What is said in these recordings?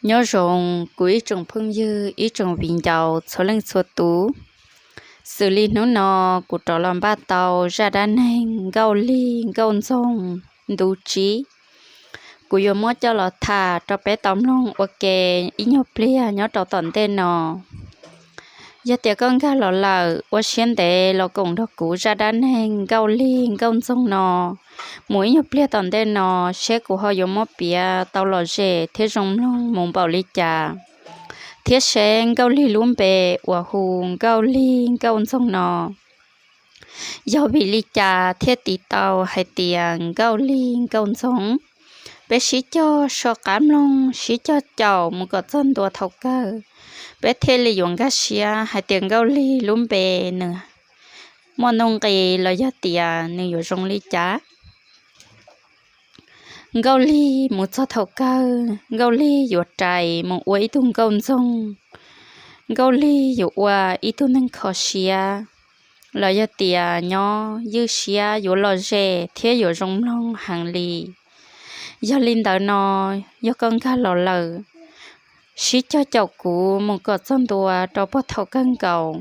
Nyob zoo kuv ib tsoom phooj ywg, ib tsoom viv ncaus txhua leej txhua tus. Xws li hnub no kuv rov los npaj tau zaj dab neeg Nkauj Lig Nkauj Ntxoog ntu tsib. Kuv yuav muab coj los tham rau peb tau mloog ua ke ib nyuag pliag nyob rau tom ntej no. Yog tias koj nkag los lawm, ua siab ntev los koom nrog kuv zaj dab neeg Nkauj Lig Nkauj Ntxoog no mus ib nyuag pliag tom ntej no, seb kuv ho yuav muab piav tau lom zem thiab zoo mloog mus npaum li cas, thiab seb Nkauj Lig lub npe uas hu Nkauj Lig Nkauj Ntxoog no yog vim li cas thiaj tis tau hais tias Nkauj Lig Nkauj Ntxoog. Peb sib cog soj qab mloog, sib cog caum mus kom txog ntua thaum kawg, peb thiaj li yuav nkag siab hais tias Nkauj Lig lub npe nws muaj nuj nqis los yog tias nws yuav zoo li cas. Nkauj Lig mus txog thaum kawg, Nkauj Lig yuav rais mus ua ib tug nkauj ntxoog. Nkauj Lig yuav ua ib tug neeg kho siab, los yog tias nyob ywj siab yuav lom zem thiab yuav zoo mloog heev li. Yog li ntawd no, yog koj nkag los lawm, sib cog caum kuv mus kom txog ntua rau puag thaum kawg nkaus,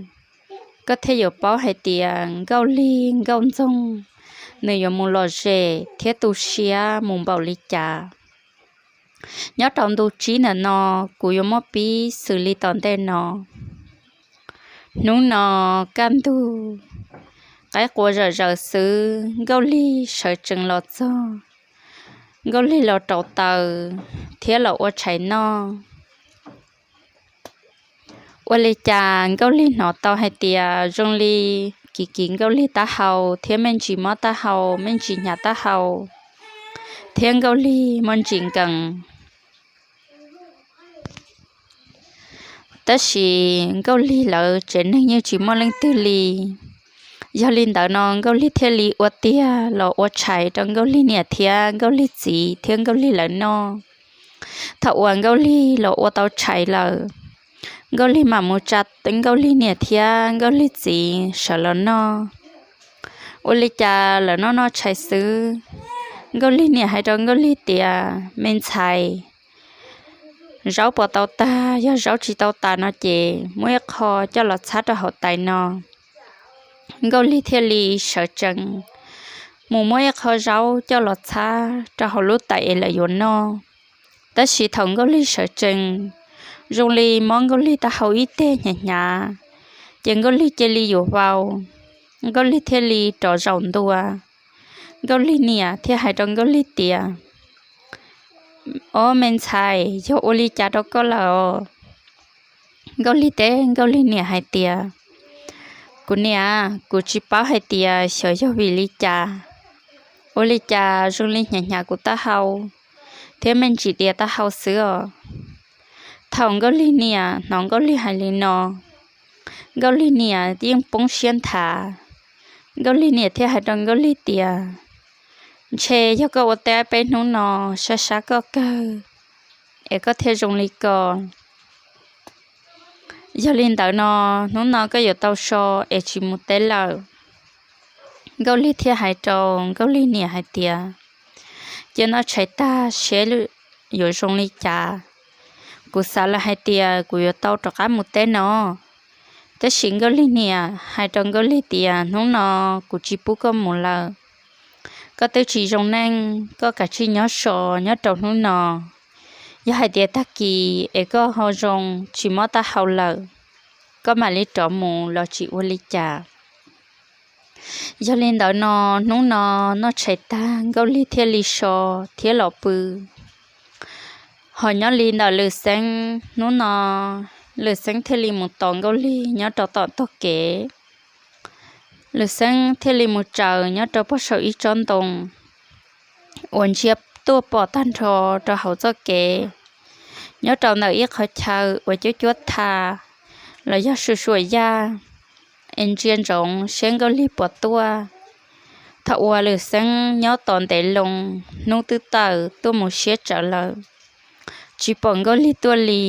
koj thiaj yuav paub hais tias Nkauj Lig Nkauj Ntxoog nws yuav mus lom zem thiab tu siab mus npaum li cas. Nyob rau ntu tsib ntawm no, kuv yuav muab pib xws li tom ntej no. Hnub no kaj ntug, qaib qua zawm zaws xwb, Nkauj Lig sawv tsees los txog. Nkauj Lig los rauv taws thiab los ua tshais noj. Ua li cas Nkauj Lig hnov tau hais tias zoo li kiv kiv Nkauj Lig taub hau thiab me ntsis mob taub hau, me ntsis hnyav taub hau, thiab Nkauj Lig muaj ntsis nkees. Tab sis Nkauj Lig lawv tsev neeg yeej tsis muaj leej twg li. Yog li ntawd no Nkauj Lig thiaj li ua tiag los ua tshais rau Nkauj Lig niam thiab Nkauj Lig txiv thiab Nkauj Lig lawv noj. Thaum uas Nkauj Lig los ua tau tshais lawm, Nkauj Lig mam mus tsa Nkauj Lig niam thiab Nkauj Lig txiv sawv los noj. Ua li cas lawv noj noj tshais xwb, Nkauj Lig niam hais rau Nkauj Lig tias, Me ntxhais, zaub puas tau tag? Yog zaub tsis tau tas no ces muab ib qho coj los txhab rau hauv tais no. Nkauj Lig thiaj li sawv tsees mus muab ib qho zaub coj los txhab rau hauv lub tais es lawv yuav noj. Tab sis thaum Nkauj Lig sawv tsees, zoo li mob Nkauj Lig taub hau ib teg hnyav hnyav, ces Nkauj Lig cia li yuav vau, Nkauj Lig thiaj li rov zaum ntua. Nkauj Lig niam thiaj hais rau Nkauj Lig tias, Ob, me ntxhais, yog ua li cas rau koj lawm? Nkauj Lig teb Nkauj Lig niam hais tias, Kuv niam, kuv tsis paub hais tias xyov yog vim li cas, ua li cas zoo li hnyav hnyav kuv taub hau thiab me ntsis dias taub hau xwb os. Thaum Nkauj Lig niam hnov Nkauj Lig hais li no, Nkauj Lig niam yeej poob siab nthav. Nkauj Lig niam thiaj hais rau Nkauj Lig tias, Ntshe yog koj ua teb peb hnub no sab sab koj kawg es koj thiaj zoo li ko. Yog li ntawd no, hnub no koj yuav tau so es tsis mus teb lawm. Nkauj Lig thiaj hais rau Nkauj Lig niam hais tias, Cia noj tshais tag seb yuav zoo li cas. Kuv xav lawm hais tias kuv yuav tau rov qab mus teb no. Tab sis Nkauj Lig niam hais rau Nkauj Lig tias, Hnub no kuv tsis pub koj mus lawm. Koj twb tsis zoo neej, koj kav tsij nyob so nyob rau hnub no. Yog hais tias tag kis es koj ho zoo tsis mob taub hau lawm, koj mam li rov mus los tsis ua li cas. Yog li ntawd no, hnub no noj tshais tag Nkauj Lig thiaj li so thiab los pw. Ho nyob li ntawm Lwm Xeeb, hnub no Lwm Xeeb thiaj li mus tos Nkauj Lig nyob rau tom tog kev. Lwm Xeeb thiaj li mus tsaws nyob rau pog saum ib tsob ntoo uas ntsia tuaj pom tag nrho rau hauv txoj kev. Nyob rau ntawm ib qhov chaw uas cuab cuab tha los yog suam suam yaj, es ntsia ntsoov seb Nkauj Lig puas tuaj. Thaum uas Lwm Xeeb nyob tos ntev loo, hnub twb tawm tuaj mus siab tsawv lawm, tsis pom Nkauj Lig tuaj li.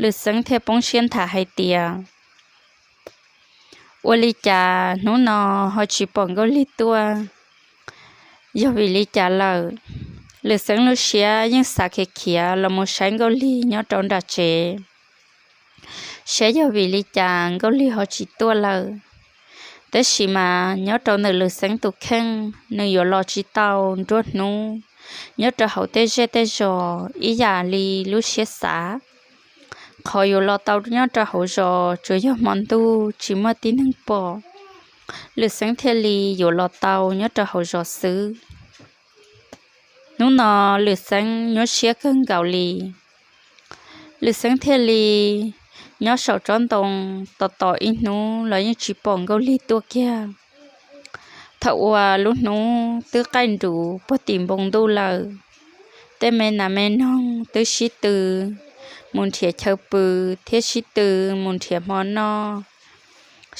Lwm Xeeb thiaj poob siab nthav hais tias, Ua li cas hnub no ho tsis pom Nkauj Lig tuaj? Yog vim li cas lawm? Lwm Xeeb lub siab yeej xav khiav khiav los mus saib Nkauj Lig nyob rau nram tsev, saib yog vim li cas Nkauj Lig ho tsis tuaj lawm. Tab sis mas nyob rau ntawm Lwm Xeeb tus kheej, nws yuav los tsis tau nruab hnub nyob rau hauv tej zej tej zos ib yam li lub siab xav. Qhov yuav los tau nyob rau hauv zos tsuas yog hmo ntuj tsis muaj tib neeg pom, Lwm Xeeb thiaj li yuav los tau nyob rau hauv zos xwb. Hnub no Lwm Xeeb nyuaj siab kawg nkaus li. Lwm Xeeb thiaj li nyob saum tsob ntoo tos tos ib hnub los yeej tsis pom Nkauj Lig tuaj kiag. Thaum uas lub hnub twb qaij nruv puag tim npoo ntuj lawm, tej me nas me noog twb sib tw mus nrhiav chaw pw thiab sib tw mus nrhiav hmo noj,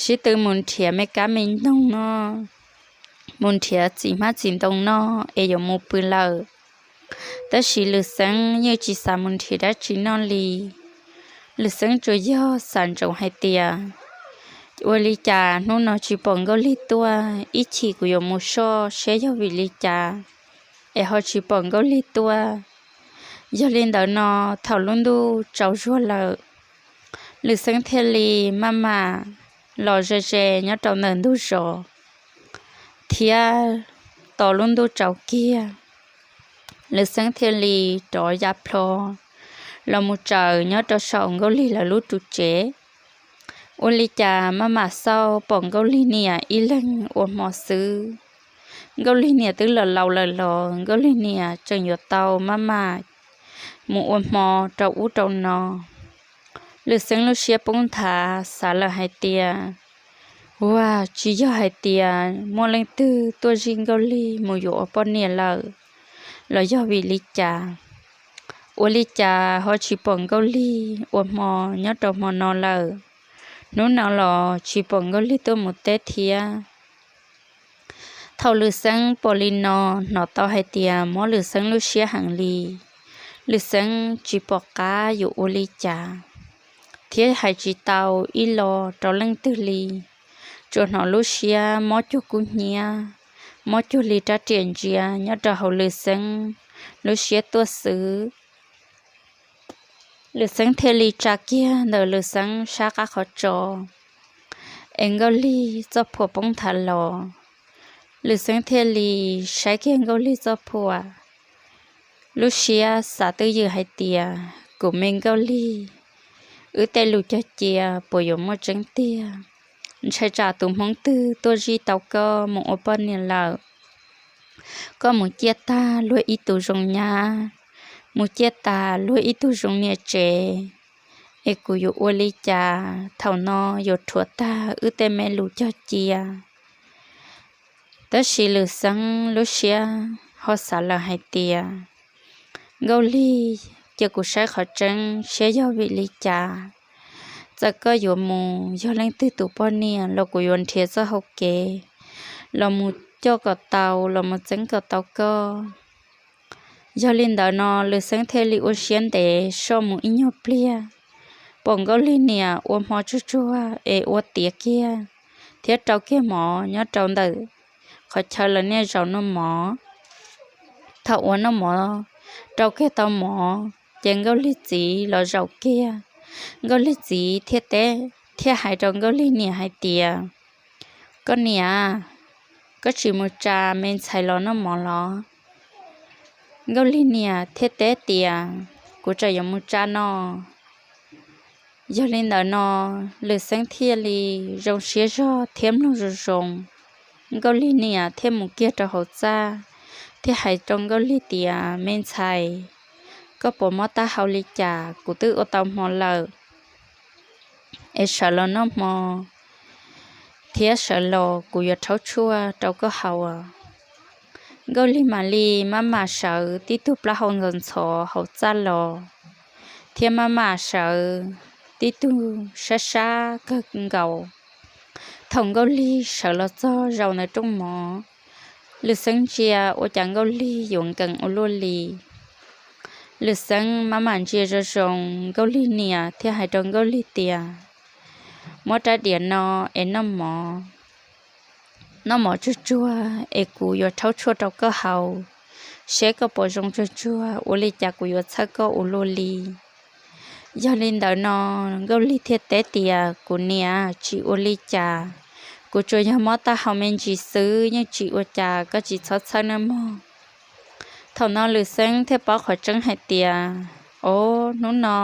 sib tw mus nrhiav me kab me noog noj, mus nrhiav txiv hmab txiv ntoo noj es yuav mus pw lawm. Tab sis Lwm Xeeb yeej tsis xav mus nrhiav dab tsi noj li. Lwm Xeeb tsuas yog xav ntsoov hais tias, ua li cas hnub no tsis pom Nkauj Lig tuaj, ib chim kuv yuav mus soj saib yog vim li cas es ho tsis pom Nkauj Lig tuaj. Yog li ntawd no, thaum lub ntuj tsaus zuag lawm, Lwm Xeeb thiaj li maj mam los ze ze nyob rau ntawm ntug zos, thiab tos lub ntuj tsaus kiag, Lwm Xeeb thiaj li rov ya plho los mus tsaws nyob rau saum Nkauj Lig lawv lub ru tsev. Ua li cas maj mam xauj pom Nkauj Lig niam ib leeg ua hmo xwb. Nkauj Lig niam twb los laus lawm los Nkauj Lig niam tseem yuav tau maj mam mus ua hmo rau ub rau no. Lwm Xeeb lub siab poob nthav xav lawm hais tias, ua, tsis yog hais tias muaj leej twg tuaj zij Nkauj Lig mus yuav ua poj niam lawm los yog vim li cas? Ua li cas ho tsis pom Nkauj Lig ua hmo nyob rau hmo no lawm? Hnub no los tsis pom Nkauj Lig tuaj mus teb thiab. Thaum Lwm Xeeb pom li no, hnov tau hais tias mob Lwm Xeeb lub siab heev li. Lwm Xeeb tsis pom qab yuav ua li cas thiab hais tsis tau ib lo rau leej twg li. Tsuas hnov lub siab mob cuag kub hnyiab, mob cuag li rab riam ntsia nyob rau hauv Lwm Xeeb lub siab tuaj xwb. Lwm Xeeb thiaj li tsa kiag ntawm Lwm Xeeb sab qab qhov tso, es Nkauj Lig txoj phuam poob nthav los. Lwm Xeeb thiaj li saib kiag Nkauj Lig txoj phuam, lub siab xav twj ywm hais tias, kuv me Nkauj Lig, wb tej lus cog cia puas yuav muaj tseeb tiag? Ntshai tsam tus hmoob twg tuaj zij tau koj mus ua poj niam lawm, koj mus ciaj tag luag ib tug zoo nyab, mus ciaj tag luag ib tug zoo niam tsev, es kuv yuav ua li cas thaum no yuav rhuav tag wb tej me lus cog cia? Tab sis Lwm Xeeb lub siab ho xav lawm hais tias, Nkauj Lig, cia kuv saib qhov tseeb saib yog vim li cas. Txawm koj yuav mus yog leej twg tus poj niam los kuv yuav nrhiav txoj hau kev los mus coj kom tau, los mus txeeb kom tau koj. Yog li ntawd no Lwm Xeeb thiaj li ua siab ntev soj mus ib nyuag pliag, pom Nkauj Lig niam ua hmo tsuag tsuag es ua tiav kiag thiab rau kiag mov nyob rau ntawm qhov chaw lawv niaj zaus noj mov. Thaum uas noj mov rau kiag tau mov ces Nkauj Lig txiv los zaum kiag. Nkauj Lig txiv thiaj teb, thiaj hais rau Nkauj Lig niam hais tias, koj niam, koj tsis mus tsa me ntxhais los noj mov los? Nkauj Lig niam thiaj teb tias, kuv tseem yuav mus tsa no. Yog li ntawd no Lwm Xeeb thiaj li zoo siab zog thiab mloog zoo zoo. Nkauj Lig niam thiaj mus kiag rau hauv txaj, thiaj hais rau Nkauj Lig tias, me ntxhais, koj puas mob taub hau li cas? Kuv twb ua tau hmo lawm, es sawv los noj hmo thiab sawv los kuv yuav rhaub tshuaj rau koj haus. Nkauj Lig mam li maj mam sawv tib tug plaub hau ntxhov ntxhov hauv txaj los, thiab maj mam sawv tib tug sab sab kawg nkaus. Thaum Nkauj Lig sawv los txog zaum ntawm rooj mov, Lwm Xeeb ntsia ua cas Nkauj Lig yuav nkees ua luaj li. Lwm Xeeb maj mam ntsia zoo zoo Nkauj Lig niam thiaj hais rau Nkauj Lig tias, muab rab diav no es noj mov, noj mov tsuag tsuag es kuv yuav rhaub tshuaj rau koj haus, seb koj puas zoo tsuag tsuag, ua li cas kuv yuav txhawj koj ua luaj li. Yog li ntawd no, Nkauj Lig thiaj teb tias, Kuv niam, tsis ua li cas, kuv tsuas yog mob taub hau me ntsis xwb, yeej tsis ua cas, koj tsis txhob txhawj nawb mog. Thaum no Lwm Xeeb thiaj paub qhov tseeb hais tias, Ob, hnub no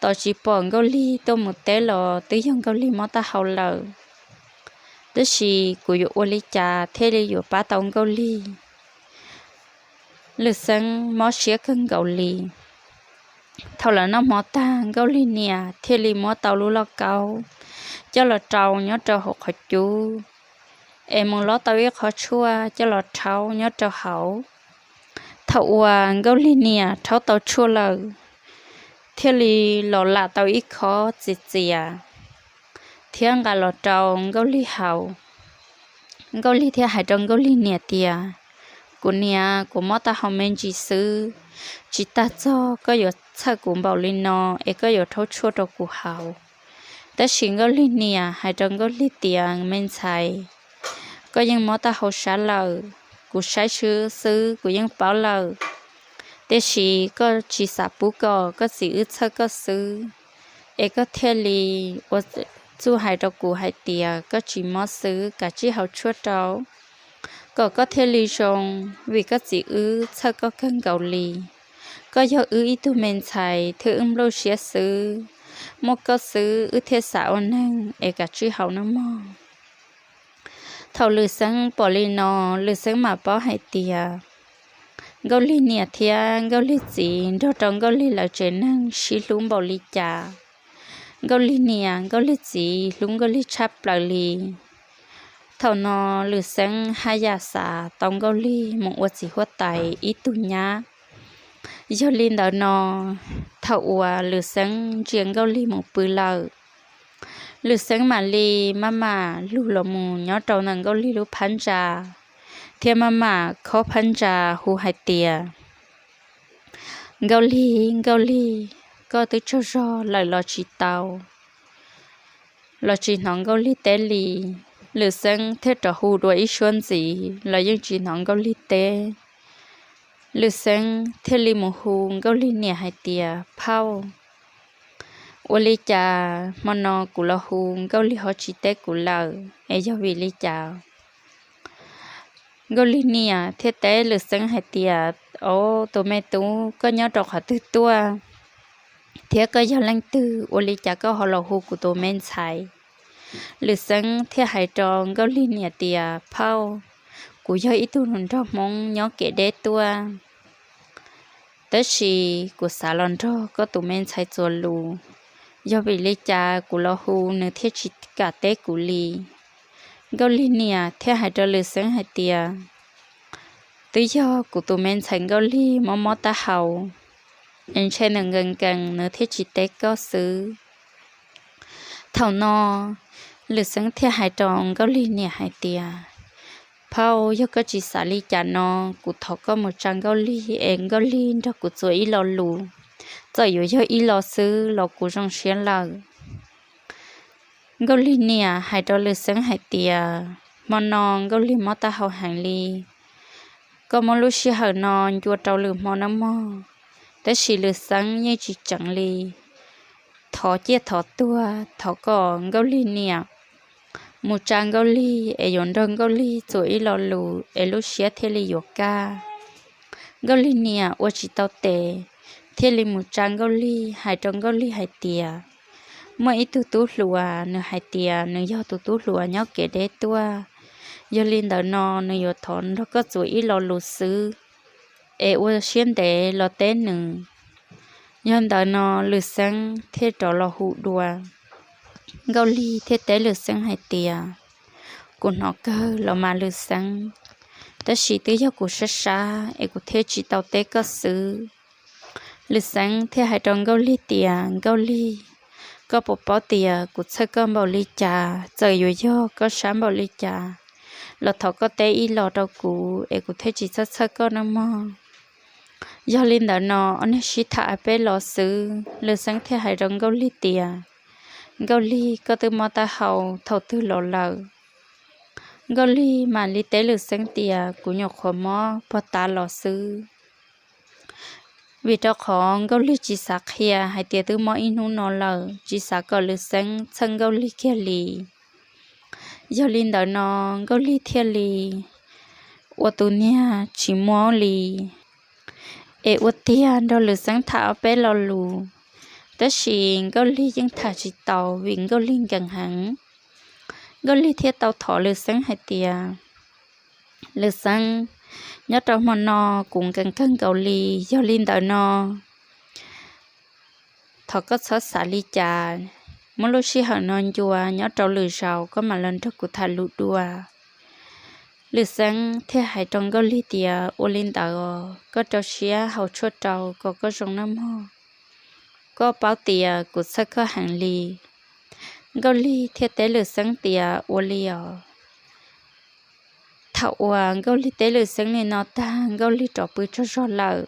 tos tsis pom Nkauj Lig tuaj mus teb los twb yog Nkauj Lig mob taub hau lawm. Tab sis kuv yuav ua li cas thiaj li yuav pab tau Nkauj Lig? Lwm Xeeb mob siab kawg nkaus li. Thaum lawv noj hmo tag, Nkauj Lig niam thiaj li muab tau lub lauj kaub coj los rau nyob rau hauv qhov cub, es mus lob tau ib qho tshuaj coj los rhaub nyob rau hauv. Thaum uas Nkauj Lig niam rhaub tau tshuaj lawm, thiaj li los lam tau ib khob txias txias thiab nqa los rau Nkauj Lig haus. Nkauj Lig thiaj hais rau Nkauj Lig niam tias, Kuv niam, kuv mob taub hau me ntsis xwb, tsis tas txog koj yuav txhawj kuv npaum li no es koj yuav rhaub tshuaj rau kuv haus. Tab sis Nkauj Lig niam hais rau Nkauj Lig tias, Me ntxhais, koj yeej mob taub hau sab lawm, kuv saib xwb xwb kuv yeej paub lawm. Tiam sis koj tsis xav pub kom koj txiv wb txhawj koj xwb, es koj thiaj li ua txuj hais rau kuv hais tias koj tsis mob xwb, kav tsij haus tshuaj rau kom koj thiaj li zoo, vim koj txiv wb txhawj koj kawg nkaus li. Koj yog wb ib tug me ntxhais thiab wb nplooj siab xwb, muaj koj xwb wb thiaj xav ua neeg, es kav tsij haus nawb mog. Thaum Lwm Xeeb pom li no, Lwm Xeeb mam paub hais tias Nkauj Lig niam thiab Nkauj Lig txiv nrog rau Nkauj Lig lawv tsev neeg sib hlub npaum li cas. Nkauj Lig niam Nkauj Lig txiv hlub Nkauj Lig tshaj plaws li. Thaum no Lwm Xeeb haj yam xav tau Nkauj Lig mus ua txiv huab tais ib tug nyab. Yog li ntawd no, thaum uas Lwm Xeeb ntsia Nkauj Lig mus pw lawm, Lwm Xeeb mam li maj mam lug los mus nyob rau ntawm Nkauj Lig lub phab ntsa, thiab maj mam khob phab ntsa hu hais tias, Nkauj Lig, Nkauj Lig, koj twb tsaug zog lawm los tsis tau, los tsis hnov Nkauj Lig teb li. Lwm Xeeb thiaj rov hu dua ib suab ntxiv los yeej tsis hnov Nkauj Lig teb. Lwm Xeeb thiaj li mus hu Nkauj Lig niam hais tias, Phauj, ua li cas hmo no kuv los hu Nkauj Lig ho tsis teb kuv lawm es yog vim li cas? Nkauj Lig niam thiaj teb Lwm Xeeb hais tias, Ob, tus me tub, koj nyob rau qhov twg tuaj thiab koj yog leej twg, ua li cas koj ho los hu kuv tus me ntxhais? Lwm Xeeb thiaj hais rau Nkauj Lig niam tias, Phauj, kuv yog ib tug nraug Hmoob nyob kev deb tuaj, tab sis kuv xav los nrog koj tus me ntxhais txuas lus, yog vim li cas kuv los hu nws thiaj tsis kam teb kuv li? Nkauj Lig niam thiaj hais rau Lwm Xeeb hais tias, Twb yog kuv tus me ntxhais Nkauj Lig mob mob taub hau, es ntshe nws nkees nkees nws thiaj tsis teb koj xwb. Thaum no Lwm Xeeb thiaj hais rau Nkauj Lig niam hais tias, Phauj, yog koj tsis xav li cas no, kuv thov koj mus tsa Nkauj Lig es Nkauj Lig nrog kuv txuas ib lo lus, txawm yuav yog ib lo xwb los kuv zoo siab lawm. Nkauj Lig niam hais rau Lwm Xeeb hais tias, Hmo no Nkauj Lig mob taub hau heev li, koj muab lub sij hawm no ncua rau lwm hmo nawb mog. Tab sis Lwm Xeeb yeej tsis tseev li, thov ciaj thov tuag thov kom Nkauj Lig niam mus tsa Nkauj Lig es yuav nrog Nkauj Lig txuas ib lo lus es lub siab thiaj li yuav kaj. Nkauj Lig niam ua tsis tau tes, thiaj li mus tsa Nkauj Lig, hais rau Nkauj Lig hais tias, Muaj ib tug tub hluas, nws hais tias nws yog tus tub hluas nyob kev deb tuaj, yog li ntawd no nws yuav thov nrog koj txuas ib lo lus xwb, es ua siab ntev los teb nws. Yog ntawd no Lwm Xeeb thiaj rov los hu dua. Nkauj Lig thiaj teb Lwm Xeeb hais tias, Kuv hnov kawg los mas Lwm Xeeb, tab sis twb yog kuv sab sab es kuv thiaj tsis tau teb koj xwb. Lwm Xeeb thiaj hais rau Nkauj Lig tias, Nkauj Lig, koj puas paub tias kuv txhawj koj npaum li cas? Txawm yuav yog koj sab npaum li cas los thov koj teb ib los rau kuv es kuv thiaj tsis txhawj txhawj koj nawb mog. Yog li ntawd no ob niag sib tham peb los xwb, Lwm Xeeb thiaj hais rau Nkauj Lig tias, Nkauj Lig, koj twb mob taub hau thaum twg los lawm? Nkauj Lig mam li teb Lwm Xeeb tias, kuv nyuam qhuav mob puag ta los xwb. Vim rau qhov Nkauj Lig tsis xav qhia hais tias twb mob ib hnub no lawm, tsis xav kom Lwm Xeeb txhawj Nkauj Lig kiag li. Yog li ntawd no Nkauj Lig thiaj li ua tus niag tsis mob li, es ua tiag nrog Lwm Xeeb tham ob peb lo lus, tab sis Nkauj Lig yeej tham tsis tau vim Nkauj Lig nkees heev. Nkauj Lig thiaj tau thov Lwm Xeeb hais tias, Lwm Xeeb, nyob rau hmo no kuv nkees kawg nkaus li, yog li ntawd no thov koj txhob xav li cas, muab lub sij hawm no ncua, nyob rau lwm zaus koj mam los nrog kuv tham lus dua. Lwm Xeeb thiaj hais rau Nkauj Lig tias, ua li ntawd koj rau siab haus tshuaj rau kom koj zoo nawb mog, koj paub tias kuv txhawj koj heev li. Nkauj Lig thiaj teb Lwm Xeeb tias, ua li os. Thaum uas Nkauj Lig teb Lwm Xeeb li no tag, Nkauj Lig rov pw tsaug zog lawm.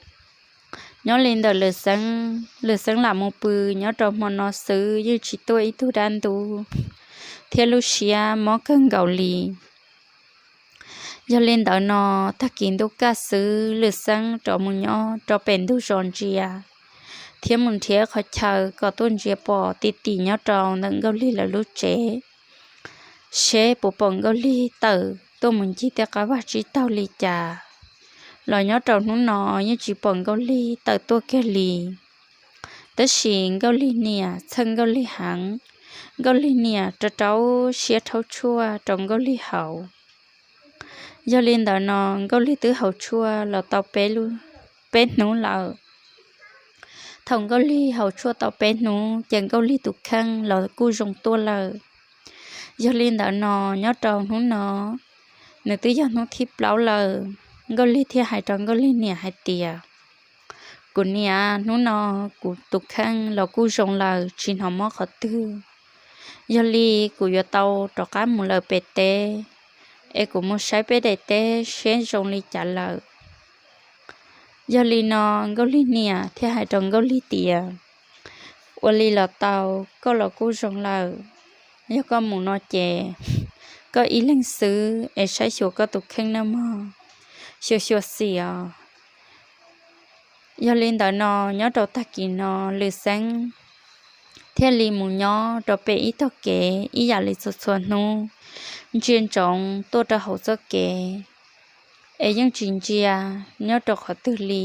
Nyob li ntawm Lwm Xeeb, Lwm Xeeb lam mus pw nyob rau hmo no xwb, yeej tsis tuaj ib tug dab ntub, thiab lub siab mob kawg nkaus li. Yog li ntawd no tag kis ntuj kaj xwb, Lwm Xeeb rov mus nyob rau pem ntug zos ntsia, thiab mus nrhiav qhov chaw kom tuaj ntsia pom ti tim nyob rau ntawm Nkauj Lig lawv lub tsev, seb puas pom Nkauj Lig tawm tuaj mus ncig tej qab vaj tsib taug li cas, los nyob rau hnub no yeej tsis pom Nkauj Lig tawm tuaj kiag li. Tab sis Nkauj Lig niam txhawj Nkauj Lig heev, Nkauj Lig niam rau rau siab rhaub tshuaj rau Nkauj Lig haus. Yog li ntawd no Nkauj Lig twb haus tshuaj los tau peb, peb hnub lawm. Thaum Nkauj Lig haus tshuaj tau peb hnub ces Nkauj Lig tus kheej los kuj zoo tuaj lawm. Yog li ntawd no nyob rau hnub no, nws twb yog hnub thib plaub lawm, Nkauj Lig thiaj hais rau Nkauj Lig niam hais tias, kuv niam, hnub no kuv tus kheej los kuj zoo lawm, tsis hnov mob qhov twg. Yog li kuv yuav tau rov qab mus lawm pem teb, es kuv mus saib peb daim teb seb zoo li cas lawm. Yog li no Nkauj Lig niam thiaj hais rau Nkauj Lig tias, ua li los tau, koj los kuj zoo lawm. Yog koj mus no ces koj ib leeg xwb es saib xyuas koj tus kheej nawb mog, xyuas xyuas xim os. Yog li ntawd no nyob rau tag kis no Lwm Xeeb thiaj li mus nyob rau pem ib tog kev ib yam li txhua txhua hnub, ntsia ntsoov tuaj rau hauv txoj kev, es yeej tsis ntsia nyob rau qhov twg li.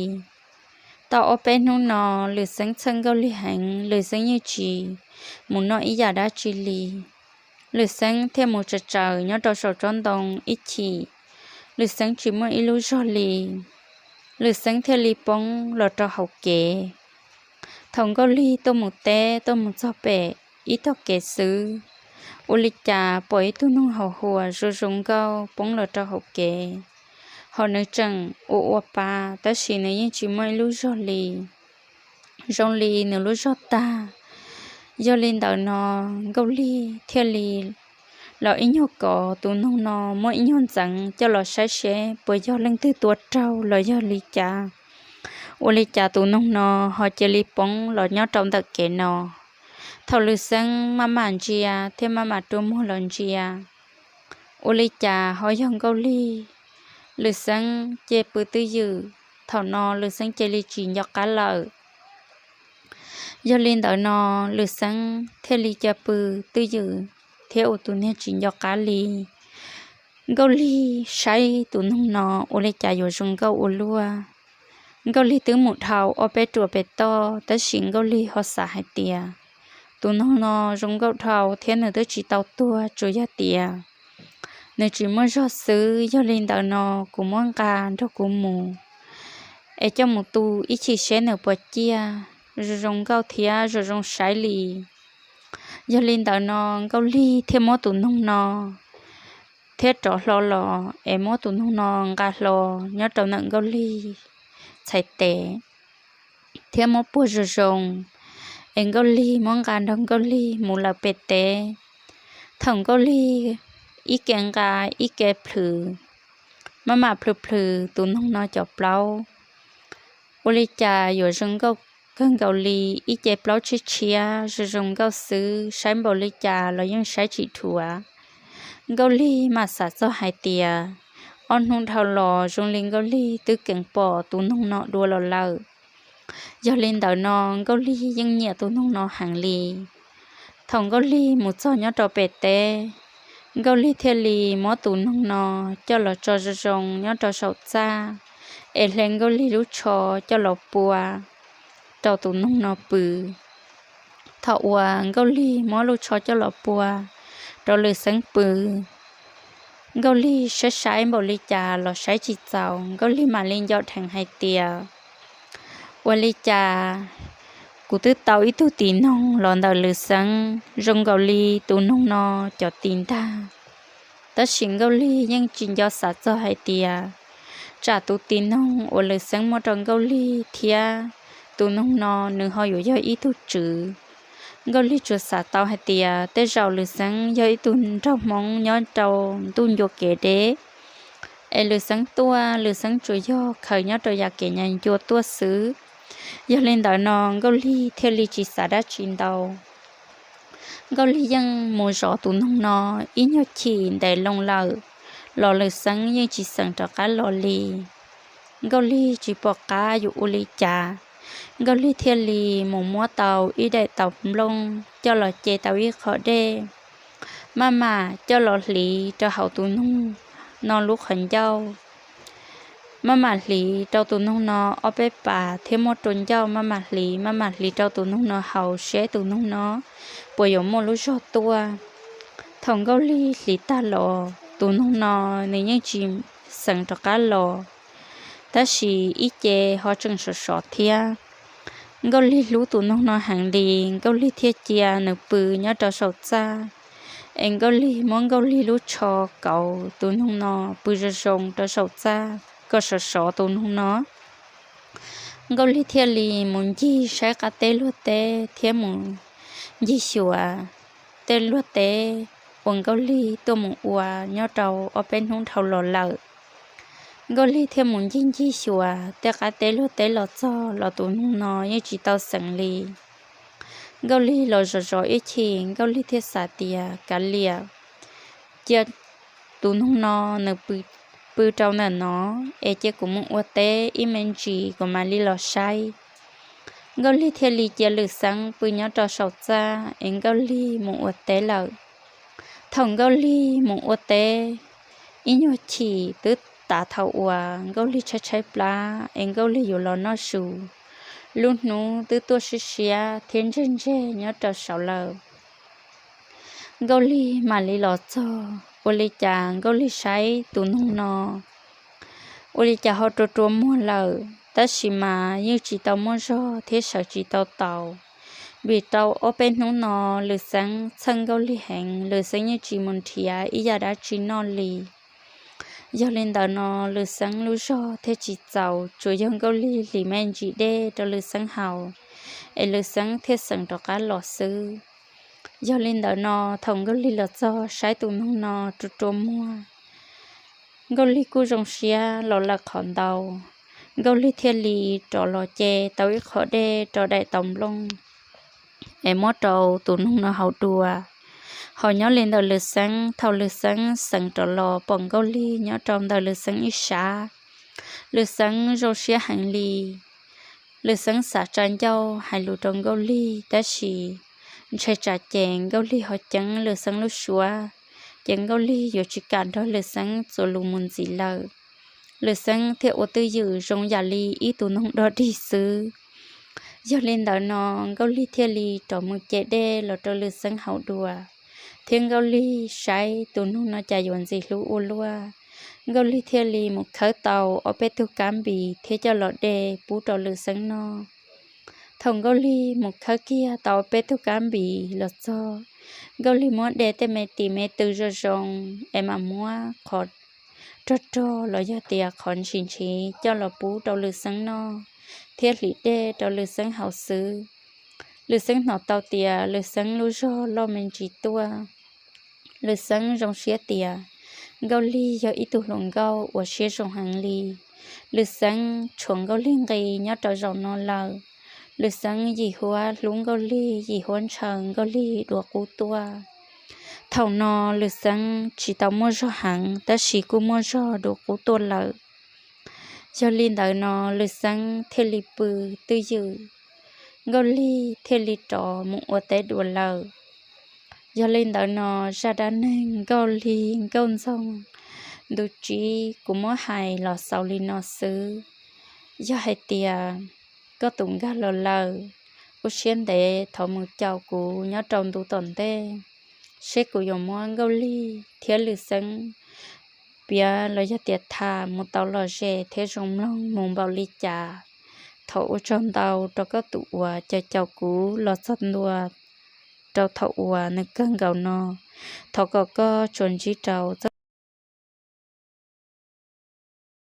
Tau ob peb hnub no Lwm Xeeb txhawj Nkauj Lig heev, Lwm Xeeb yeej tsis mus noj ib yam dab tsi li. Lwm Xeeb thiaj mus tsaws tsaws nyob rau saum tsob ntoo ib chim, Lwm Xeeb tsis muaj ib lub zog li. Lwm Xeeb thiaj li poob los rau hauv kev. Thaum Nkauj Lig tuaj mus teb tuaj mus txog pem ib tog kev xwb, ua li cas pom ib tug noog haus huas zoo zoo nkauj poob los rau hauv kev, ho nws tseem ua ua pa, tab sis nws yeej tsis muaj ib lub zog li, zoo li nws lub zog tag. Yog li ntawd no Nkauj Lig thiaj li los ib nyuag kov tus noog no, muab ib nyuag ntxeev coj los saib seb puas yog leej twg tua raug los yog li cas. Ua li cas tus noog no ho cia li poob los nyob rau ntawm kev no. Thaum Lwm Xeeb maj mam ntsia thiab maj mam rua muag los ntsia, ua li cas ho yog Nkauj Lig. Lwm Xeeb cia pw twj ywm, thaum no Lwm Xeeb cia li tsis nco qab lawm. Yog li ntawd no Lwm Xeeb thiaj li cia pw twj ywm thiab ua tus niag tsis nco qab li. Nkauj Lig saib tus noog no ua li cas yuav zoo nkauj ua luaj. Nkauj Lig twb mus dhau ob peb ruam pem toj, tab sis Nkauj Lig ho xav hais tias tus noog no zoo nkauj dhau thiab nws twb tsis tau tuag, tsuas yog tias nws tsis muaj zog xwb. Yog li ntawd no kuv muab nqa nrog kuv mus, es coj mus tu ib chim seb nws puas ciaj, zoo zoo nkauj thiab zoo zoo saib li. Yog li ntawd no Nkauj Lig thiaj muab tus noog no thiab rov hlo los es muab tus noog no nqa hlo nyob rau ntawm Nkauj Lig txhais tes thiab muab puag zoo zoo, es Nkauj Lig muab nqa nrog Nkauj Lig mus lawm pem teb. Thaum Nkauj Lig ib ke nqa ib ke plhws, maj mam plhws plhws tus noog no cov plaub, ua li cas yuav zoo nkauj kawg nkaus li. Ib ce plaub tshiab tshiab zoo zoo nkauj xwb, saib npaum li cas los yeej saib tsis dhuav. Nkauj Lig mam xav txog hais tias ob hnub dhau los zoo li Nkauj Lig twb keev pom tus noog no dua los lawm. Yog li ntawd no Nkauj Lig yeej nyiam tus noog no heev li. Thaum Nkauj Lig mus txog nyob rau pem teb, Nkauj Lig thiaj li muab tus noog no coj los tso zoo zoo nyob rau saum txaj, es hle Nkauj Lig lub tsho coj los pua rau tus noog no pw. Thaum uas Nkauj Lig muab lub tsho coj los pua rau Lwm Xeeb pw, Nkauj Lig saib saib npaum li cas los saib tsis txaus, Nkauj Lig mam li nco dheev hais tias, ua li cas kuv twb tau ib tug tis noog los ntawm Lwm Xeeb zoo nkaus li tus noog no cov tis ntag. Tab sis Nkauj Lig yeej tsis nco xav txog hais tias tsam tus tis noog uas Lwm Xeeb muab rau Nkauj Lig thiab tus noog no nws ho yuav yog ib tug tswv. Nkauj Lig tsuas xav tau hais tias tej zaum Lwm Xeeb yog ib tug nraug Hmoob nyob rau ntuj ncua kev deb, es Lwm Xeeb tuaj, Lwm Xeeb tsuas yog khaws nyob rau yav kev ncua tuaj xwb. Yog li ntawd no Nkauj Lig thiaj li tsis xav dab tsi ntau. Nkauj Lig yeej mus zov tus noog no ib nyuag chim ntev loo lawm, los Lwm Xeeb yeej tsis xeem rov qab los li. Nkauj Lig tsis pom qab yuav ua li cas, Nkauj Lig thiaj li mus muab tau ib daim taus nplooj coj los ce tau ib qho dej, maj mam coj los hliv rau hauv tus noog no lub qhov ncauj. Maj mam hliv rau tus noog no ob peb pas thiab muab rua ncauj maj mam hliv, maj mam hliv rau tus noog no haus seb tus noog no puas yuav muaj lub zog tuaj. Thaum Nkauj Lig hliv tag los tus noog no nws yeej tsis xeem rov qab los, tab sis ib ce ho tseem sov sov thiab. Nkauj Lig hlub tus noog no heev li, Nkauj Lig thiaj cia nws pw nyob rau saum txaj, es Nkauj Lig muab Nkauj Lig lub tsho kauv tus noog no pw zoo zoo rau saum txaj kom sov sov tus noog no. Nkauj Lig thiaj li mus ncig saib qab teb luag teb thiab mus ncig xyuas tej luag teb uas Nkauj Lig tuaj mus ua nyob rau ob peb hnub dhau los lawm. Nkauj Lig thiaj mus ncig ncig xyuas tej qab teb luag teb los txog los tus noog no yeej tsis tau xeem li. Nkauj Lig los zov zov ib chim, Nkauj Lig thiaj xav tias kav liam, cia tus noog no nws pw rau ntawm no, es cia kuv mus ua teb ib me ntsis kuv mam li los saib. Nkauj Lig thiaj li cia Lwm Xeeb pw nyob rau saum txaj es Nkauj Lig mus ua teb lawm. Thaum Nkauj Lig mus ua teb ib nyuag chim twb tav thaum uas Nkauj Lig tshaib tshaib plab es Nkauj Lig yuav los noj su, lub hnub twb tuaj siab siab thiab ntseg ntseg nyob rau saud lawm. Nkauj Lig mam li los txog, ua li cas Nkauj Lig saib tus noog no ua li cas ho rua rua muag lawm, tab sis mas yeej tsis tau muaj zog thiab sawv tsis tau taus, vim rau ob peb hnub no Lwm Xeeb txhawj Nkauj Lig heev, Lwm Xeeb yeej tsis mus nrhiav ib yam dab tsi noj li. Yog li ntawd no Lwm Xeeb lub zog thiaj tsis txaus, tsuas yog Nkauj Lig hliv me ntsis dej rau Lwm Xeeb haus, es Lwm Xeeb thiaj xeem rov qab los xwb. Yog li ntawd no thaum Nkauj Lig los txog saib tus noog no rua rua muag, Nkauj Lig kuj zoo siab los lawm qhov ntau. Nkauj Lig thiaj li rov los ce tau ib qho dej rau daim tau nplooj es muab rau tus noog no haus dua. Ho nyob li ntawm Lwm Xeeb, thaum Lwm Xeeb xeem rov los pom Nkauj Lig nyob rau ntawm Lwm Xeeb ib sab, Lwm Xeeb zoo siab heev li. Lwm Xeeb xav tsa ncauj hais lus rau Nkauj Lig, tab sis ntshe tsam ces Nkauj Lig ho ceeb Lwm Xeeb lub suab, ces Nkauj Lig yuav tsis kam nrog Lwm Xeeb txuas lus mus ntxiv lawm. Lwm Xeeb thiaj ua twj ywm zoo yam li ib tus noog dog dig xwb. Yog li ntawd no Nkauj Lig thiaj li rov mus ce dej los rau Lwm Xeeb haus dua, thiab Nkauj Lig saib tus noog no cas yuav ntxim hlub ua luaj. Nkauj Lig thiaj li mus khawb tau ob peb tug kab npis thiab coj los de pub rau Lwm Xeeb noj. Thaum Nkauj Lig mus khawb kiag tau ob peb tug kab npis los txog, Nkauj Lig muab de tej me tis me tw zoo zoo es mam muab qhov rog rog los yog tias qhov ntshis ntshis coj los pub rau Lwm Xeeb noj, thiab hliv dej rau Lwm Xeeb haus xwb. Lwm Xeeb hnov tau tias Lwm Xeeb lub zog loj me ntsis tuaj. Lwm Xeeb zoo siab tias Nkauj Lig yog ib tug hluas nkauj uas siab zoo heev li. Lwm Xeeb tshuav Nkauj Lig nqi nyob rau zaum no lawm. Lwm Xeeb yim huab hlub Nkauj Lig, yim huab ntshaw Nkauj Lig dua qub tuaj. Thaum no Lwm Xeeb tsis tau muaj zog heev tab sis kuj muaj zog dua qub tuaj lawm. Yog li ntawd no Lwm Xeeb thiaj li pw twj ywm, Nkauj Lig thiaj li rov mus ua teb dua lawm. Yog li ntawd no zaj dab neeg Nkauj Lig Nkauj Ntxoog ntu tsib kuv muab hais los xaus li no xwb. Yog hais tias koj tus nkag los lawm, ua siab ntev thov mus caum kuv nyob rau ntu tom ntej, seb kuv yuav muab Nkauj Lig thiab Lwm Xeeb piav los yog tias tham mus tau lom zem thiab zoo mloog mus npaum li cas. Thov ua tsaug ntau rau koj tus uas caum caum kuv los txog ntua rau thaum uas nws kawg nkaus no. Thov kom koj tsuas ntsib rau txoj